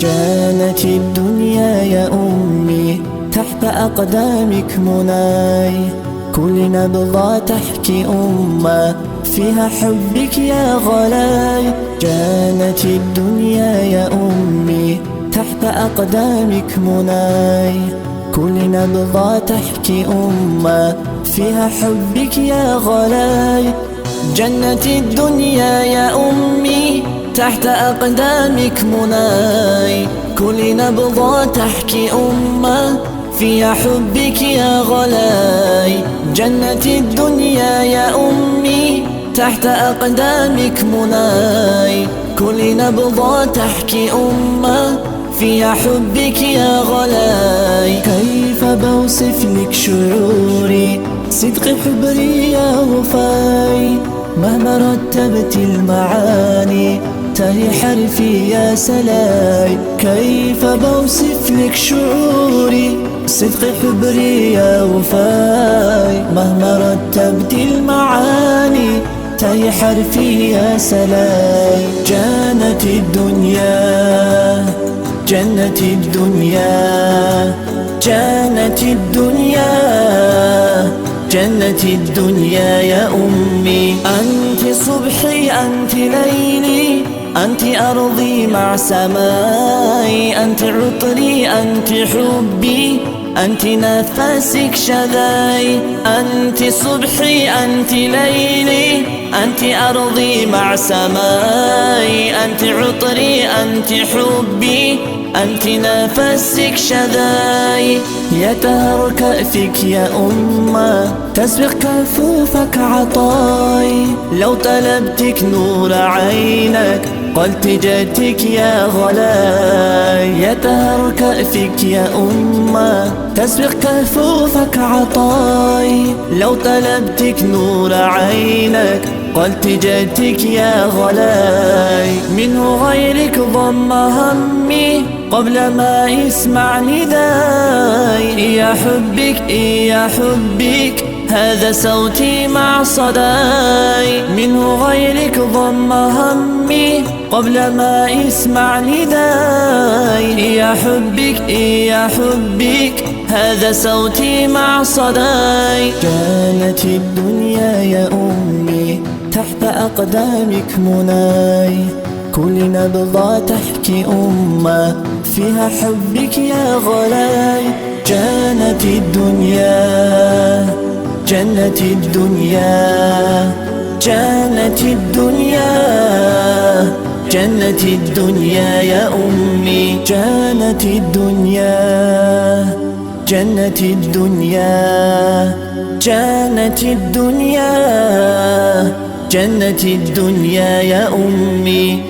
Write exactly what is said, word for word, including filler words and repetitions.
جنت الدنيا يا أمي، تحت أقدامك مناي. كل نبضة تحكي أمة، فيها حبك يا غلاي. جنت الدنيا يا أمي، تحت أقدامك مناي. كل نبضة تحكي أمة، فيها حبك يا غلاي. جنت الدنيا يا أمي، تحت أقدامك مناي. كل نبضة تحكي أمة، فيها حبك يا غلاي. جنت الدنيا يا أمي، تحت أقدامك مناي. كل نبضة تحكي أمة، فيها حبك يا غلاي. كيف بوصف لك شعوري، صدق حبري يا وفاي. مهما رتبت المعاني، تاهي حرفي يا سلاي. كيف بوصف لك شعوري، صدق حبري يا وفاي. مهما رتبت المعاني، تاهي حرفي يا سلاي. جنت الدنيا، جنت الدنيا، جنت الدنيا، جنت الدنيا يا أمي. أنت صبحي، أنت ليلي، أنت أرضي مع سماي، أنت عطري، أنت حبي، أنت نفسك شذاي. أنت صبحي، أنت ليلي، أنت أرضي مع سماي، أنت عطري، أنت حبي، أنت نفسك شذاي. يا تهر كأفك يا أمة، تسبق كفوفك عطاي. لو طلبتك نور عينك، قلت جاتك يا غلاي. يا تهر كأفك يا أمة، تسبق كفوفك عطاي. لو طلبتك نور عينك، قلت جاتك يا غلاي. منه غيرك ضم همي، قبل ما اسمع نداي. يا حبك، يا حبك، هذا صوتي مع صداي. منه غيرك ضم همي، قبل ما اسمع نداي. يا حبك، يا حبك، هذا صوتي مع صداي. جنت الدنيا يا أمي، تحت أقدامك مناي. كل نبضة تحكي أمة، فيها حبك يا غلاي. جنت الدنيا، جنت الدنيا، جنت الدنيا، جنت الدنيا يا أمي. جنت الدنيا، جنت الدنيا، جنت الدنيا، جنت الدنيا يا أمي.